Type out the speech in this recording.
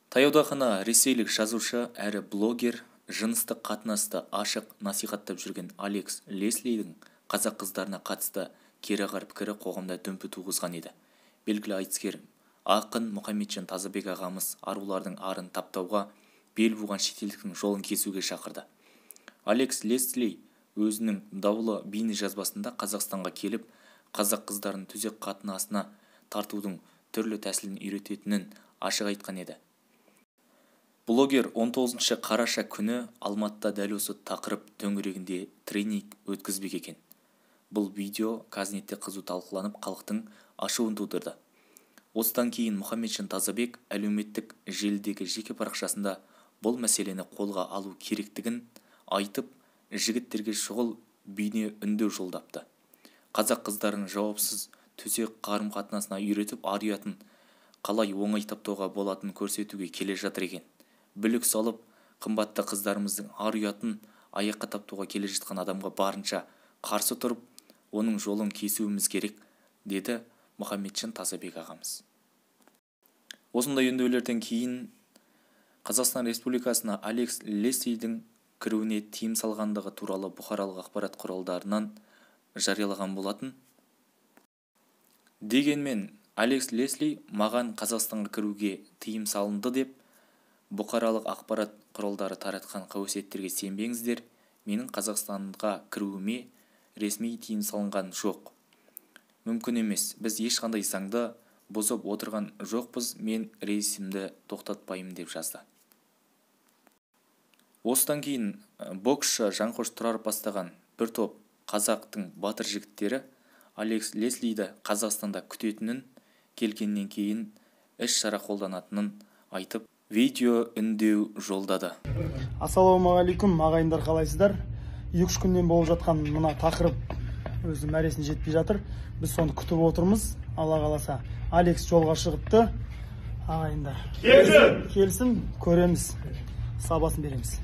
Таяуда ғана ресейлік жазушы әрі блогер, жыныстық қатынасты ашық насихаттап жүрген Алекс Леслидің қазақ қыздарына қатысты кереғар пікірі қоғамда дүмпу туғызған еді. Белгілі айтыскер ақын Мұхамеджан Тазабек ағамыз арулардың арын таптауға бел буған шетелдіктің жолын кесуге шақырды. Алекс Лесли өзінің даулы бейнежазбасында Қазақстанға келіп, қазақ қыздарын төсек қатынасына тартудың түрлі тәсілін үйрететінін ашық айтқан еді. Блогер 19 қараша күні Алматыда дәл осы тақырып төңірегінде тренинг өткізбек екен. Бұл видео Казнетте қызу талқыланып, халықтың ашуын тудырды. Осыдан кейін Мұхамеджан Тазабек әлеуметтік желідегі жеке парақшасында бұл мәселені қолға алу керектігін айтып, жігіттерге шұғыл бейне үндеу жолдапты. Қазақ қыздарын жауапсыз төсек қарым-қатынасына үйретіп, ар-ұятын қалай оңай таптауға болатынын көрсетуге келе жатыр екен. Бүлік салып, қымбатты қыздарымыздың ар-ұятын аяққа таптауға келе жатқан адамға барынша қарсы тұрып, оның жолын кесуіміз керек, деді Мұхамеджан Тазабек ағамыз. Осындай үндеулерден кейін Қазақстан Республикасына Алекс Леслидің кіруіне тыйым салғандығы туралы бұқаралық ақпарат құралдарынан жариялаған болатын. Дегенмен Алекс Лесли маған Қазақстанға кіруге тыйым салынды деп бұқаралық ақпарат құралдары таратқан қауесеттерге сенбеңіздер, менің Қазақстанға кіруіме ресми тыйым салынған жоқ. Мүмкін емес, біз ешқандай заңды бұзып отырған жоқпыз, мен рейсімді тоқтатпаймын деп жазды. Осыдан кейін боксшы Жанқош Тұраров бастаған бір топ қазақтың батыр жігіттері Алекс Леслиді Қазақстанда күтетінін, келгеннен кейін іс-шара қолданатынын айтып, видео үндеу жолдады. Ассалаумағалейкум, ағайындар, қалайсыздар? 2-3 күннен болып жатқан мына тақырып өзі мәресіне жетпей жатыр. Біз соны күтіп отырмыз. Алла қаласа, Алекс жолға шығыпты. Ағайындар, келсін, келсін, көреміз, сабасын береміз.